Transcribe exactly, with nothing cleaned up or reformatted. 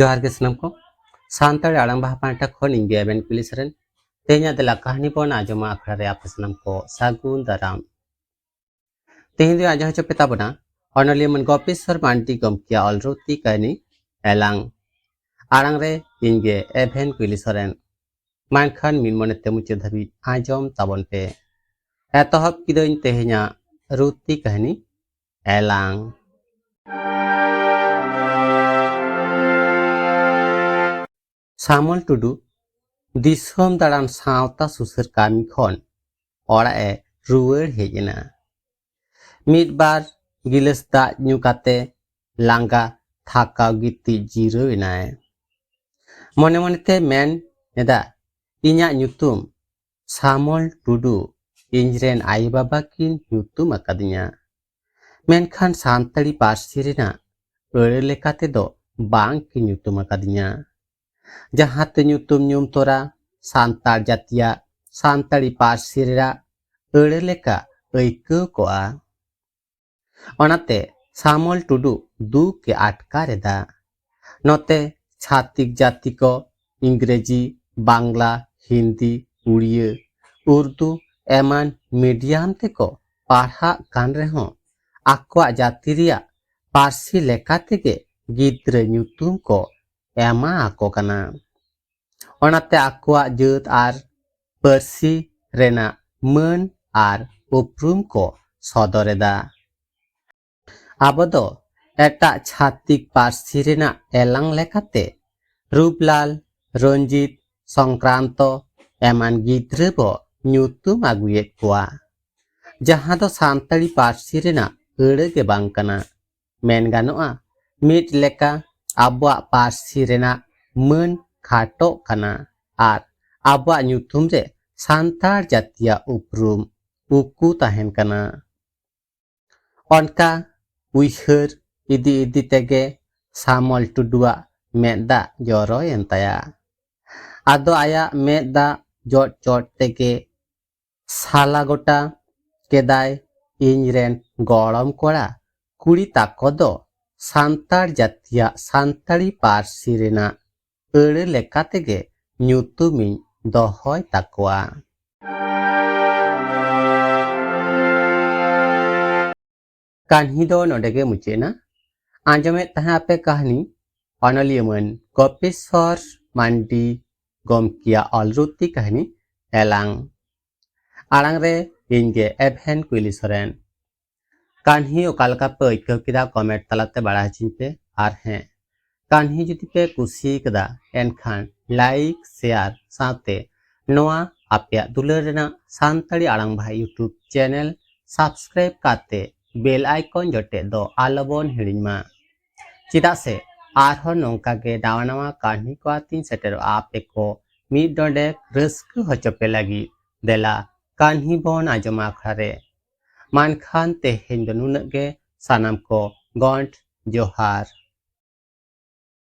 ᱡᱚᱦᱟᱨ ᱜᱮ ᱥᱟᱱᱟᱢ ᱠᱚ᱾ ᱥᱟᱱᱛᱟᱲᱤ ᱟᱲᱟᱝ ᱵᱟᱦᱟ ᱯᱟᱦᱴᱟ ᱠᱷᱚᱱ ᱤᱧ ᱜᱮ ᱮᱵᱷᱮᱱ ᱠᱩᱞᱤ ᱥᱚᱨᱮᱱ᱾ ᱛᱮᱦᱮᱧᱟᱜ ᱫᱮᱞᱟ ᱠᱟᱹᱦᱱᱤ ᱵᱚᱱ ᱟᱸᱡᱚᱢᱟ ᱟᱠᱷᱲᱟ ᱨᱮ ᱟᱯᱮ ᱥᱟᱱᱟᱢ ᱠᱚ ᱥᱟᱹᱜᱩᱱ ᱫᱟᱨᱟᱢ᱾ ᱛᱮᱦᱮᱧ ᱫᱚ ᱟᱸᱡᱚᱢ ᱦᱚᱪᱚ ᱯᱮ ᱛᱟᱵᱚᱱᱟ ᱚᱱᱚᱞᱤᱭᱟᱹ ᱢᱟᱱ ᱜᱳᱯᱮᱥᱣᱚᱨ ᱢᱟᱱᱰᱤ ᱜᱚᱢᱠᱮᱭᱟᱜ ᱚᱞ ᱨᱩᱛᱤ ᱠᱟᱹᱦᱱᱤ ᱮᱞᱟᱝ᱾ ᱟᱲᱟᱝ ᱨᱮ ᱤᱧ ᱜᱮ ᱮᱵᱷᱮᱱ ᱠᱩᱞᱤ ᱥᱚᱨᱮᱱ᱾ ᱢᱟ ᱮᱱᱠᱷᱟᱱ ᱢᱤᱫ ᱢᱚᱱᱮ ᱛᱮ ᱢᱩᱪᱟᱹᱫ ᱫᱷᱟᱹᱵᱤᱡ ᱟᱸᱡᱚᱢ ᱛᱟᱵᱚᱱ ᱯᱮ᱾ ᱮᱛᱚᱦᱚᱵ ᱠᱤᱫᱟᱹᱧ ᱛᱮᱦᱮᱧᱟᱜ ᱨᱩᱛᱤ ᱠᱟᱹᱦᱱᱤ ᱮᱞᱟᱝ᱾ ᱥᱟᱢᱚᱞ ᱴᱩᱰᱩ ᱫᱤᱥᱚᱢ ᱫᱟᱬᱟᱱ ᱥᱟᱶᱛᱟ ᱥᱩᱥᱟᱹᱨ ᱠᱟᱹᱢᱤ ᱠᱷᱚᱱ ᱚᱲᱟᱜ ᱮ ᱨᱩᱣᱟᱹᱲ ᱦᱮᱡ ᱮᱱᱟ᱾ ᱢᱤᱫ ᱵᱟᱨ ᱜᱤᱞᱟᱹᱥ ᱫᱟᱜ ᱧᱩ ᱠᱟᱛᱮ ᱞᱟᱸᱜᱟ ᱛᱷᱟᱠᱟᱣ ᱜᱤᱛᱤᱡ ᱡᱤᱨᱟᱹᱣ ᱮᱱᱟᱭ᱾ ᱢᱚᱱᱮ ᱢᱚᱱᱮᱛᱮ ᱢᱮᱱ ᱮᱫᱟ, ᱤᱧᱟᱜ ᱧᱩᱛᱩᱢ ᱥᱟᱢᱚᱞ ᱴᱩᱰᱩ ᱤᱧᱨᱮᱱ ᱟᱭᱳᱼᱵᱟᱵᱟ ᱠᱤᱱ ᱧᱩᱛᱩᱢ ᱟᱠᱟᱫᱤᱧᱟ, ᱢᱮᱱᱠᱷᱟᱱ ᱥᱟᱱᱛᱟᱲᱤ ᱯᱟᱹᱨᱥᱤ ᱨᱮᱱᱟᱜ ᱟᱹᱲᱟᱹ ᱞᱮᱠᱟ ᱛᱮᱫᱚ ᱵᱟᱝ ᱠᱤᱱ ᱧᱩᱛᱩᱢ ᱟᱠᱟᱫᱤᱧᱟ᱾ ᱡᱟᱦᱟᱸ ᱛᱮ ᱧᱩᱛᱩᱢ ᱧᱩᱢ ᱛᱚᱨᱟ ᱥᱟᱱᱛᱟᱲ ᱡᱟᱹᱛᱤᱭᱟᱜ ᱥᱟᱱᱛᱟᱲᱤ ᱯᱟᱹᱨᱥᱤ ᱨᱮᱱᱟᱜ ᱟᱹᱲᱟᱹ ᱞᱮᱠᱟ ᱟᱹᱭᱠᱟᱹᱣ ᱠᱚᱜᱼᱟ᱾ ᱚᱱᱟᱛᱮ ᱥᱟᱢᱚᱞ ᱴᱩᱰᱩ ᱫᱩᱠ ᱮ ᱟᱴᱠᱟᱨ ᱮᱫᱟ᱾ ᱱᱚᱛᱮ ᱪᱷᱟᱛᱤᱠ ᱡᱟᱹᱛᱤ ᱠᱚ ᱤᱝᱨᱮᱡᱤ, ᱵᱟᱝᱞᱟ, ᱦᱤᱱᱫᱤ, ᱩᱲᱤᱭᱟᱹ, ᱩᱨᱫᱩ ᱮᱢᱟᱱ ᱢᱤᱰᱤᱭᱟᱢ ᱛᱮᱠᱚ ᱯᱟᱲᱦᱟᱜ ᱠᱟᱱ ᱨᱮᱦᱚᱸ ᱟᱠᱚᱣᱟᱜ ᱡᱟᱹᱛᱤ ᱨᱮᱭᱟᱜ ᱯᱟᱹᱨᱥᱤ ᱞᱮᱠᱟ ᱛᱮᱜᱮ ᱜᱤᱫᱽᱨᱟᱹ ᱧᱩᱛᱩᱢ ᱠᱚ ᱮᱢᱟ ᱟᱠᱚ ᱠᱟᱱᱟ᱾ ᱚᱱᱟᱛᱮ ᱟᱠᱚᱣᱟᱜ ᱡᱟᱹᱛ ᱟᱨ ᱯᱟᱹᱨᱥᱤ ᱨᱮᱱᱟᱜ ᱢᱟᱹᱱ ᱟᱨ ᱩᱯᱨᱩᱢ ᱠᱚ ᱥᱚᱫᱚᱨ ᱮᱫᱟ᱾ ᱟᱵᱚ ᱫᱚ ᱮᱴᱟᱜ ᱪᱷᱟᱛᱤᱠ ᱯᱟᱹᱨᱥᱤ ᱨᱮᱱᱟᱜ ᱮᱞᱟᱝ ᱞᱮᱠᱟᱛᱮ ᱨᱩᱯᱞᱟᱞ, ᱨᱚᱧᱡᱤᱛ, ᱥᱚᱝᱠᱨᱟᱱᱛᱚ ᱮᱢᱟᱱ ᱜᱤᱫᱽᱨᱟᱹ ᱵᱚ ᱧᱩᱛᱩᱢ ᱟᱹᱜᱩᱭᱮᱫ ᱠᱚᱣᱟ, ᱡᱟᱦᱟᱸ ᱫᱚ ᱥᱟᱱᱛᱟᱲᱤ ᱯᱟᱹᱨᱥᱤ ᱨᱮᱱᱟᱜ ᱟᱹᱲᱟᱹ ᱜᱮ ᱵᱟᱝ ᱠᱟᱱᱟ᱾ ᱢᱮᱱ ᱜᱟᱱᱚᱜᱼᱟ, ᱢᱤᱫ ᱞᱮᱠᱟ ᱟᱵᱚᱣᱟᱜ ᱯᱟᱹᱨᱥᱤ ᱨᱮᱱᱟᱜ ᱢᱟᱹᱱ ᱠᱷᱟᱴᱚᱜ ᱠᱟᱱᱟ ᱟᱨ ᱟᱵᱚᱣᱟᱜ ᱧᱩᱛᱩᱢ ᱨᱮ ᱥᱟᱱᱛᱟᱲ ᱡᱟᱹᱛᱤᱭᱟᱜ ᱩᱯᱨᱩᱢ ᱩᱠᱩ ᱛᱟᱦᱮᱱ ᱠᱟᱱᱟ᱾ ᱚᱱᱠᱟ ᱩᱭᱦᱟᱹᱨ ᱤᱫᱤ ᱤᱫᱤ ᱛᱮᱜᱮ ᱥᱟᱢᱚᱞ ᱴᱩᱰᱩᱣᱟᱜ ᱢᱮᱫ ᱫᱟᱜ ᱡᱚᱨᱚᱭᱮᱱ ᱛᱟᱭᱟ᱾ ᱟᱫᱚ ᱟᱭᱟᱜ ᱢᱮᱫ ᱫᱟᱜ ᱡᱚᱴ ᱡᱚᱴ ᱛᱮᱜᱮ ᱥᱟᱞᱟ ᱜᱚᱴᱟ ᱠᱮᱫᱟᱭ, ᱤᱧ ᱨᱮᱱ ᱜᱚᱲᱚᱢ ᱠᱚᱲᱟ ᱠᱩᱲᱤ ᱛᱟᱠᱚ ᱫᱚ ᱥᱟᱱᱛᱟᱲ ᱡᱟᱹᱛᱤᱭᱟᱜ ᱥᱟᱱᱛᱟᱲᱤ ᱯᱟᱹᱨᱥᱤ ᱨᱮᱱᱟᱜ ᱟᱹᱲᱟᱹ ᱞᱮᱠᱟ ᱛᱮᱜᱮ ᱧᱩᱛᱩᱢᱤᱧ ᱫᱚᱦᱚᱭ ᱛᱟᱠᱚᱣᱟ᱾ ᱠᱟᱹᱦᱱᱤ ᱫᱚ ᱱᱚᱰᱮ ᱜᱮ ᱢᱩᱪᱟᱹᱫ ᱮᱱᱟ᱾ ᱟᱸᱡᱚᱢᱮᱫ ᱛᱟᱦᱮᱸ ᱟᱯᱮ ᱠᱟᱹᱦᱱᱤ ᱚᱱᱚᱞᱤᱭᱟᱹ ᱢᱟᱹᱱ ᱜᱳᱯᱮᱥᱣᱚᱨ ᱢᱟᱱᱰᱤ ᱜᱚᱢᱠᱮᱭᱟᱜ ᱚᱞ ᱨᱩᱛᱤ ᱠᱟᱹᱦᱱᱤ ᱮᱞᱟᱝ᱾ ᱟᱲᱟᱝ ᱨᱮ ᱤᱧ ᱜᱮ ᱮᱵᱷᱮᱱ ᱠᱩᱭᱞᱤ ᱥᱚᱨᱮᱱ᱾ ᱠᱟᱹᱦᱱᱤ ᱚᱠᱟ ᱞᱮᱠᱟ ᱯᱮ ᱟᱹᱭᱠᱟᱹᱣ ᱠᱮᱫᱟ, ᱠᱚᱢᱮᱱᱴ ᱛᱟᱞᱟᱛᱮ ᱵᱟᱲᱟᱭ ᱦᱚᱪᱚᱧ ᱯᱮ᱾ ᱟᱨ ᱦᱮᱸ, ᱠᱟᱹᱦᱱᱤ ᱡᱩᱫᱤ ᱯᱮ ᱠᱩᱥᱤ ᱠᱟᱫᱟ, ᱮᱱᱠᱷᱟᱱ ᱞᱟᱭᱤᱠ, ᱥᱮᱭᱟᱨ ᱥᱟᱶᱛᱮ ᱱᱚᱣᱟ ᱟᱯᱮᱭᱟᱜ ᱫᱩᱞᱟᱹᱲ ᱨᱮᱱᱟᱜ ᱥᱟᱱᱛᱟᱲᱤ ᱟᱲᱟᱝ ᱵᱷᱟᱭ YouTube ᱪᱮᱱᱮᱞ ᱥᱟᱵᱥᱠᱨᱟᱭᱤᱵ ᱠᱟᱛᱮ ᱵᱮᱞ ᱟᱭᱠᱚᱱ ᱡᱚᱴᱮᱫ ᱫᱚ ᱟᱞᱚᱵᱚᱱ ᱦᱤᱲᱤᱧ ᱢᱟ᱾ ᱪᱮᱫᱟᱜ ᱥᱮ ᱟᱨᱦᱚᱸ ᱱᱚᱝᱠᱟ ᱜᱮ ᱱᱟᱣᱟ ᱱᱟᱣᱟ ᱠᱟᱹᱦᱱᱤ ᱠᱚ ᱟᱛᱮᱧ ᱥᱮᱴᱮᱨᱚᱜᱼᱟ ᱟᱯᱮ ᱠᱚ ᱢᱤᱫ ᱰᱚᱸᱰᱮᱠ ᱨᱟᱹᱥᱠᱟᱹ ᱦᱚᱪᱚ ᱯᱮ ᱞᱟᱹᱜᱤᱫ᱾ ᱫᱮᱞᱟ ᱠᱟᱹᱦᱱᱤ ᱵᱚᱱ ᱟᱸᱡᱚᱢᱟ ᱟᱠᱷᱲᱟ ᱨᱮ᱾ ᱢᱟ ᱮᱱᱠᱷᱟᱱ ᱛᱮᱦᱮᱧ ᱫᱚ ᱱᱩᱱᱟᱹᱜ ᱜᱮ᱾ ᱥᱟᱱᱟᱢ ᱠᱚ ᱜᱚᱸᱰ ᱡᱚᱦᱟᱨ᱾